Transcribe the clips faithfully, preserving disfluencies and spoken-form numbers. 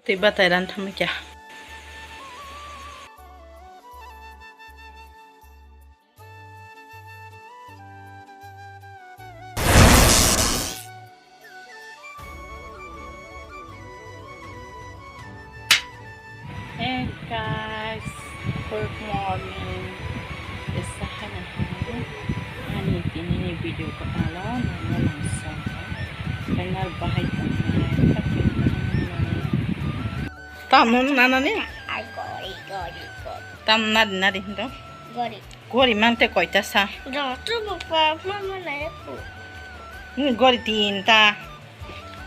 Tei batai ran thamwi kha. Hey guys, good morning. Isa hana hana. Ani tini ni video ko talo nana langsa. Final bahai tong. Tam nana ni? Ai gori gori gori. Tam nadi nadi hindo. Gori. Gori mang te koita sa? Joto bukwa mama na yaku. Hmm, gori tinta.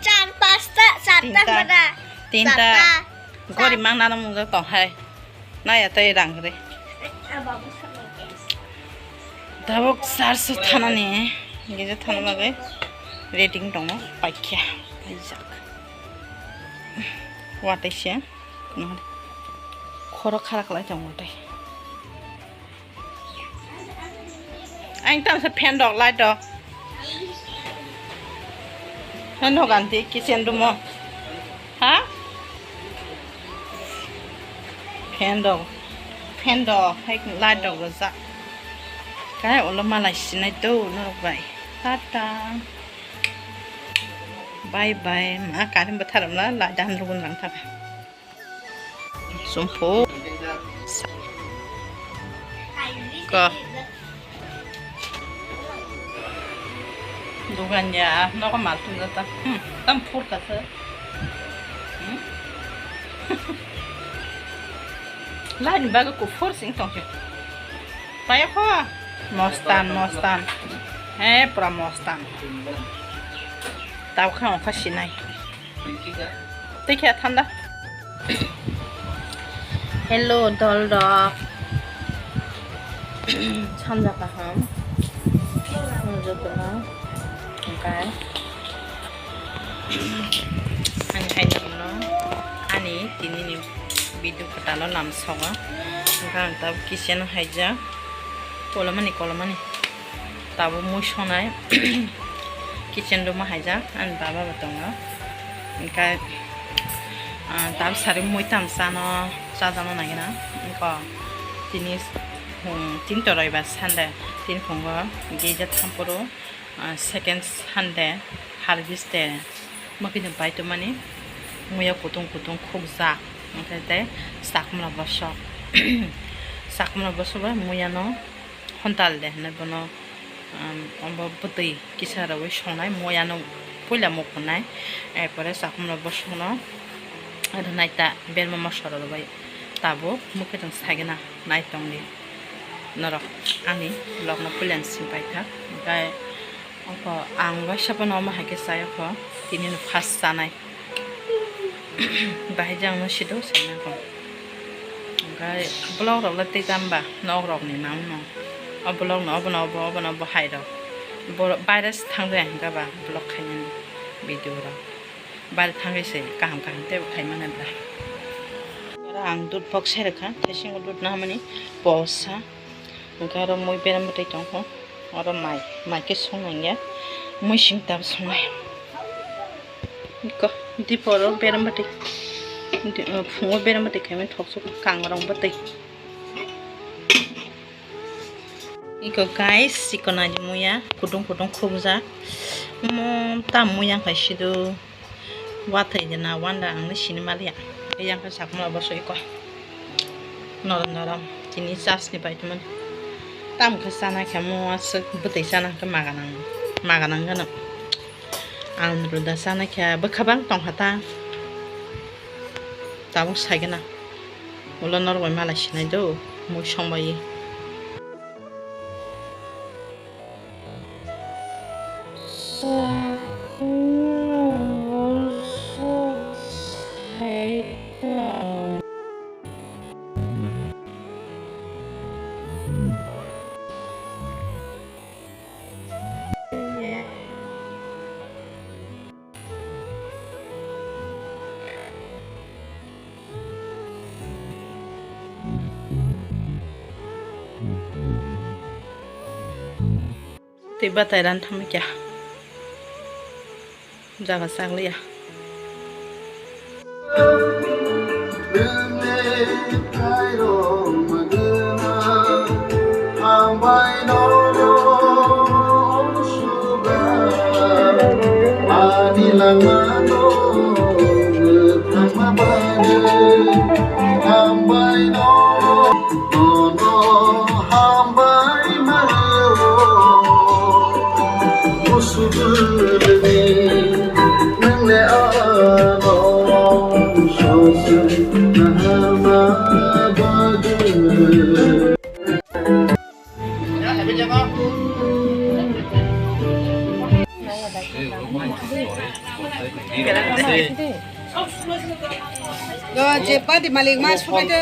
Char pasta, charta. Tinta. Mana? Tinta. Charta. Gori mang nana mung tong hai. Na ya tai rang re. Tabuk sar su thana ni. Gije thana bagwi. Reading tongo. Paikya. Paijak. Watai se. Khoro khara khlai tongo tai. Ang tamo sa fan rok, light rok. Fan rok anti kitchen room o. Ha? Fan rok. Fan rok, hai light rok rwjak. Kai ulo malai sinai to norok bai. Tata. Bye bye. Ma karim bwtharam la light dan rukun rang thaka. Sumpu. Ko. Dugan ya, nogo mal tung jata. Hmm, tam phur kasa. Hmm? Lai ni bago ko phur sing tong ke. Paya kho. Mostan, mostan. He, pura mostan. Tau kha ongkha sinai. Tei khe thanda. Hello, dol rok. Sanja kaham. Jotono. Oke. Ani hai no. Ani tini ni video kwtal o lam sogo. Oke, ang tab kitchen o haijak. Kolomani, kolomani. Tabuk mui sonai kitchen room o haijak ani baba bo tongo, hwnkhe, ah, tabuk sari mui tamo chano chajakno nangina, wngkha tini, hmm, tini to roibar Sunday, tini phungo gija thampuru, ah, second Sunday harvest day. Mwkhwtwng paitwmani muya kutung kutung khukjak, hwnkhe tei chakmla bosok, chakmla bosok bai muyano hontal de hinwi bono, um, obo bwtwi kisa rwui songnai, muyano puila mukhunai, er pore chakmla bosokno rwnai ta berma mosla rwbai tabuk mwkhwtwng saigwna naitongdi norok ani vlogno puilani simi paithak, hwnkhe. Oko ang waisa phano omo hai khe chai oko, tini no first chanai. Bahai jang no sido sanai ko. Hwnkhe vlog rok le tei tamba nok rok ni nang no. O vlog no obo no obo, obo no obo hai rok. Borok baire se thang de hwnkhe ba vlog khainani video rok. Baire thangwi se kaham kaham tei bo khaimani bwla. Oro ang dudh box se rwkha, tei singo dudh no hamani posa. Hwnkhe oro mui berem bwtwi tongkho. Oro mai, mai khe song nangya. Mui sing tab songnai. Iko, dipo oro berem bwtwi. Di-, uh, phungo berem bwtwi khaimani thokchuk kangrong bwtwi. Iko guys, iko nai muya, kudung kudung khubjak. Omo tam muya khai sido. Wathaidi na wanda ang le sini maliya. Yang khe sakmala bosoi ko. Norom norom. Tini chasni pai tumani. Tam khe chana khe mo aswk bwtwi chana khe maga nang. Maga nang gano. Ang ruda chana khe bwkha bang tong kha ta. Tabuk sai gana. Ulo norok bai malai sinai do. Mui song bai. Tei batai ran thamwi kha. Jaga chakliya. Hambai no, no, no, hambai mano. Usubulni nang le ano sosai nahama badu. Yo, je party malik mas photo.